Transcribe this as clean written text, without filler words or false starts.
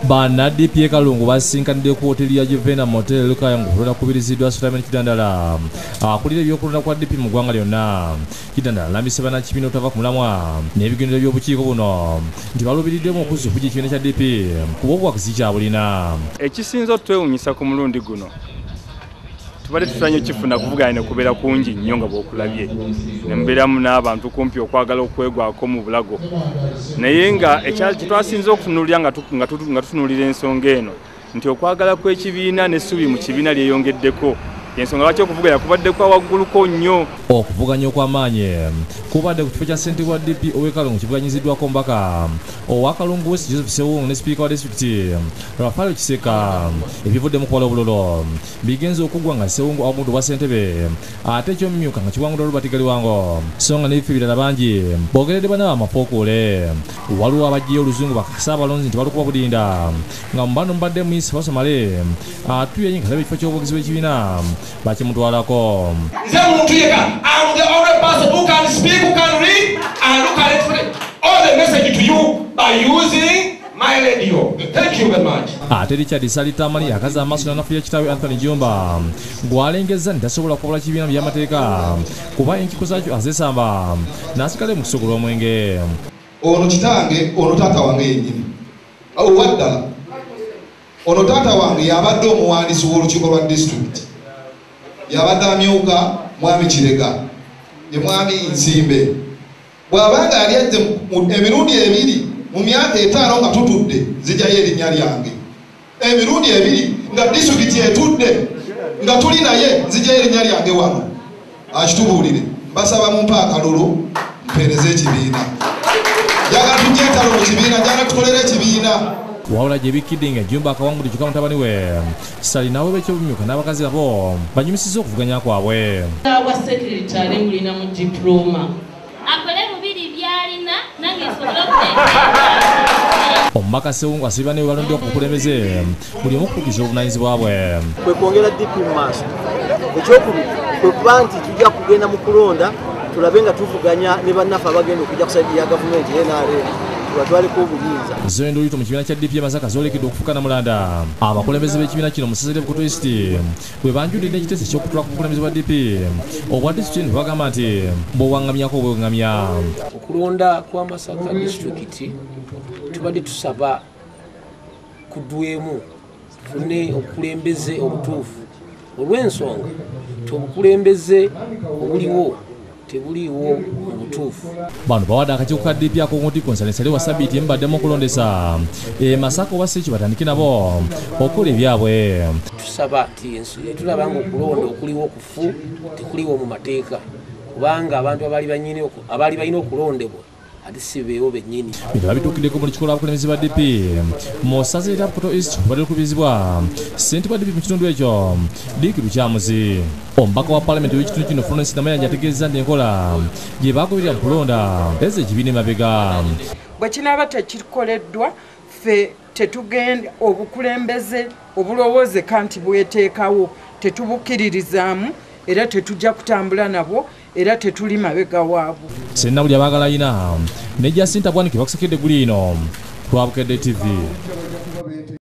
Banna DP Kalungu basinkanidde ku wooteeri ya Juvena Motel Lukaya ng'okulonda kubiriziddwa Sulaiman Kidandala akulira ebyokulonda kwa DP mu ggwanga lyonna. Kidandala alambise bannakibiina obutava ku mulamwa n'ebigendererwa by'obukiiko buno nti baluubiriddemu okuzza okuggya ekibiina kya DP kuba obuwagizi kyabulina. Ekisinza otwewuunyisa ku mulundi guno tubadde tutera nnyo kifuna kuvuganya ne kubeera kungi nnyo nga bw'okulabye ne mubeeramu n'abantu kumpi okwagala okwegwako mu bulago, naye nga kyetwasinze okutunuulira nga tutunuulira ensonga eno nti okwagala kw'ekibiina n'essuubi mu kibiina lyeyongeddeko, ensonga lwaki okuvuganya kubadde kwa wagguluko nnyo. Okuvuganya okw'amaanyi kubadde ku kifo kya ssentebe wa DP ow'e Kalungu kivuganyiziddwako omubaka owa Kalungu West Joseph Ssewungu ne sipiika wa disitulikiti Rafael Kiseka. Ebivudde mu kubala obululu bigenze okuggwa nga Ssewungu awangudde obwa ssentebe ate ekyomumyuka nga kiwanguddwa Robert Galiwango, so nga n'ebifo ebirala bangi boogeredde bannaabwe amafuukuule. Waliwo abaggyeyo oluzungu bakakasa abalonzi nti balukuba budinda nga mu bano mubadde Muyisa Basomale atuuye nga alaba ekifo ky'obuwagizi bw'ekibiina bakimutwalako. Nze muntu yekka, I'm the only person who can speak, who can read, and who can explain all the message to you by using my radio. Thank you very much. Ate Richard Salitamani akaza amaaso n'anafuya kitaawe Anthony Jumba gw'alengezza nti tasobola kukola kibiina mu by'amateeka kuba enkiiko zaakyo azesamba n'asigala mu kusogola omwenge. Ono kitange, ono taata wange yennyini owa ddala. Ono taata wange yabadde omuwandiisi w'olukiiko lwa disitulikiti, yabadde amyuka mwami Kirega ye mwami Nsimbe. Bw'abanga yali ajje emirundi ebiri mu myaka 5 nga tutudde, nzijayo erinnya lyange. Emirundi ebiri nga disitulikiti etudde nga tuli naye, nzijayo erinnya lyange wano akitubuulire. Mbasaba mumpe akalulu mpeereze ekibiina. Njagala tujje entalo mu kibiina, njagala tukolere ekibiina. Wabula gye bikkidde nga Jumba akawangudde kyokka mutabani we Sali nawe b'ekyobumyuka n'abakazi nabo banyumisizza okuvuganya kwabwe. Bwa secretary mulina mu diploma. Akole bubiri byalina nange nsobole okutegeera. Omubaka Ssewungu asiiba ne balondeddwa ku bukulembeze buli omu okutuukiriza obuvunaanyizibwa bwe. Kwe kwongera DP mu maaso. Ekyokubiri kwe kuba nti tujja kugenda mu kulonda tulabe nga tuvuganya ne bannaffe abagenda okujja ku side ya gavumenti NRM tubatwaleko obuyinza. Zo enduuyi mu kibiina kya DP e Masaka zoolekedde okufuuka namulanda. Abakulembeze b'ekibiina kino mu ssaza ly'e Bukoto East bwe banjulidde ekiteeso eky'okutula ku bukulembeze bwa DP obwa disitulikiti ne bagamba nti bw'owaŋŋamyako obweŋŋamya. Okulonda kwa Masaka disitulikiti tubadde tusaba kuddwemu tufune obukulembeze obutuufu olw'ensonga nti obukulembeze obuliwo tebuliiwo mu butuufu. Bano bawadde akakiiko ka DP ak'okuntikko nsalensale wa sabbiiti emubaddemu okulondesa e Masaka oba si ekyo batandike nabo okukola ebyabwe. Tusaba nti tulaba nga okulonda okuliwo kufu tekuliwo mu mateeka kubanga abantu abaali balina okulondebwa ate si beewo bennyini. Bino babituukiddeko mu lukiiko lw'abakulembeze ba DP mu ssaza erya Bukoto East obadde lukubirizibwa ssentebe wa DP mu kitundu ekyo Dick Lukyamuzi. Omubaka wa paalamenti w'ekitundu kino Florence Namayanja ategeezezza nti enkola gye baagoberera mu kulonda ezza ekibiina emabega. Bwe kinaaba tekikoleddwa ffe tetugenda obukulembeze obulowoozeka nti bweteekawo tetubukkiririzaamu era tetujja kutambula nabwo era tetuli mabega waabwo. Sennabuli abaagala ayina ne Jacinta Bwanike bakusekedde guliino ku Lwabukedde TV.